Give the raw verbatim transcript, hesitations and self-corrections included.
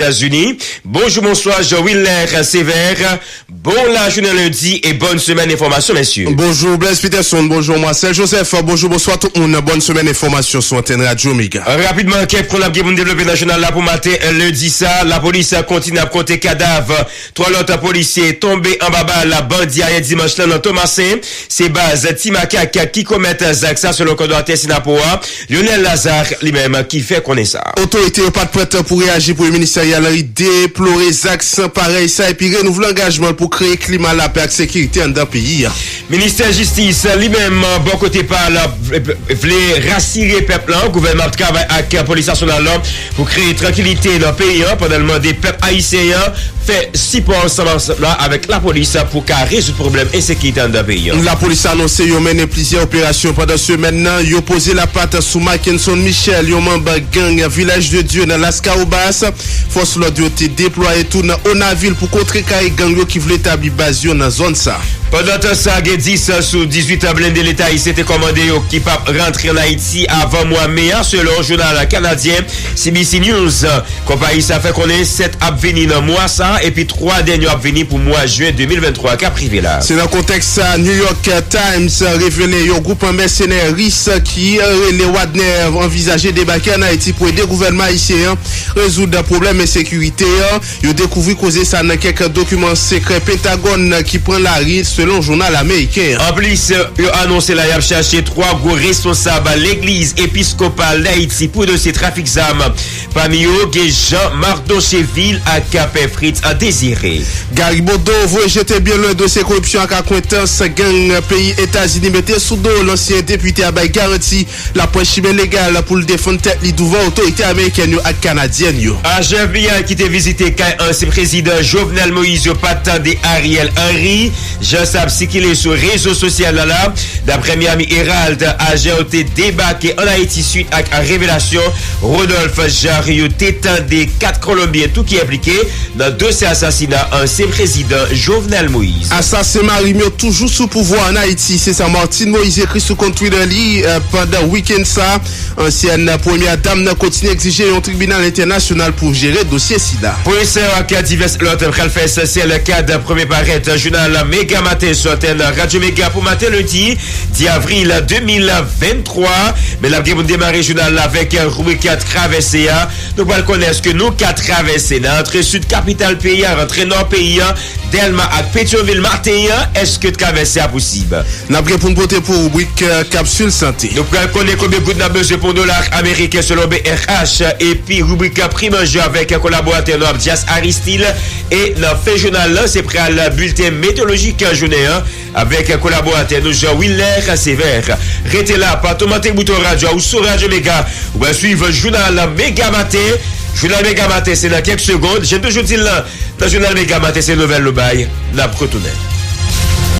Etazini. Bonjou, bonswa, Jean Willer Sévère. Bon lajounen lendi e bòn semèn enfòmasyon, mesye. Bonjou, Blaise Peterson. Bonjou, Marcel Joseph. Bonjou, bonswa tout moun. Bòn semèn enfòmasyon sou antèn Radyo Mega. Rapidman, kèk pwen n ap gen pou n devlope nan jounal la pou maten lendi sa. Lapolis kontinye ap konte kadav. Twa lòt polisye tonbe anba bal bandi ayè dimanch lan nan Tomasen. Se baz Ti Makak ki komèt zak sa, selon kòdonatè Synapoha, Lionel Lazarre, li menm, ki fè konnen sa. Otorite yo pa t prèt pou reyaji. Premye Minis Ariel Henry deplore zak san parèy sa epi renouvle angajman l pou kreye klima lapè ak sekirite anndan peyi a. Ministè Jistis, li menm, bò kote pa l, vle rasire pèp lan. Gouvènman ap travay ak Polis Nasyonal lan pou kreye trankilite nan peyi an, pandan l mande pèp ayisyen an fè sipò ansanm, ansanm la avèk lapolis pou ka rezoud pwoblèm ensekirite anndan peyi an. Lapolis anonse yo mennen plizyè operasyon pandan semèn nan. Yo poze lapat sou Mackenson Michel, yon manm gang Vilaj de Dye nan Laskawobas. Fòs lòd yo te deplwaye tou nan Onavil pou kontrekare gang yo ki vle tabli baz yo nan zòn sa. Pandan tan sa, gen dis sou dizuit blende Leta ayisyen te kòmande yo ki p ap rantre ann Ayiti avan mwa me a, selon jounal kanadyen C B C News. Konpayi sa fè konnen sèt ap vini nan mwa sa, epi twa dènye ap vini pou mwa jen de mil venntwa k ap rive la. Se nan kontèks sa, New York Times revele yon gwoup mèsenè ris ki rele Wagner anvizaje debake ann Ayiti pou ede gouvènman ayisyen an rezoud pwoblèm ensekirite an. Yo dekouvri koze sa nan kèk dokiman sekrè Pentagòn ki pran lari, selon jounal ameriken an. Anplis, yo anonse la y ap chache twa gwo responsab legliz episkopal Dayiti pou dosye trafik zam. Pami yo, gen Jean Mardocheville ak Pè Fritz Désiré. Gary Bodeau voye jete byen lwen dosye koripsyon ak akwentans gang peyi Etazini mete sou do lansyen depite a bay garanti l ap pran chimen legal pou l defann tèt li douvan otorite amerikèn yo ak kanadyèn yo. Ajan F B I ki te vizite kay ansyen prezidan Jovenel Moïse yo pa t tande Ariel Henry, jan sa ap sikile sou rezo sosyal la la. Daprè Miami Herald, ajan yo te debake ann Ayiti swit ak revelasyon Rodolphe Jarry yo te tande kat Kolonbyen tou ki enplike nan dosye asasina ansyen prezidan Jovenel Moïse. Asasen mari m yo toujou sou pouvwa ann Ayiti, se sa Martine Moïse ekri sou kont Twitter li, eh, pandan wikenn sa. Ansyèn premyè dam nan kontinye egzije yon tribinal entènasyonal pou jere dosye sida. Pwen sa yo ak divès lòt pral fè esansyèl kad premye parèt jounal Mega Maten sou antèn Radyo Mega pou maten lendi dis avril de mil venntwa. Men n ap gen pou n demare jounal la avèk ribrik Travèse a. Nou pral konnen èske nou ka travèse nan antre sid kapital peyi a, rantre nò peyi a, Dèlma ak Petyonvil maten an, èske travèse a posib? N ap gen pou n pote pou ribrik, eh, Kapsil Sante. Nou pral konnen konbyen goud n ap bezwen pou yon dola ameriken selon B R H, epi ribrik Pri Manje avèk kolaboratè nou Abdias Aristil. E nan fen jounal lan, se pral bilten meteyolojik jounen an avèk kolaboratè nou Jean Willer Sévère. Rete la, pa toumante bouton radyo a ou sou Radyo Mega. Ou pral swiv jounal Mega Maten. Jounal Mega Maten, se nan kèk segond. Jan m toujou di l lan, nan jounal Mega Maten, se nouvèl nou bay. N ap retounen.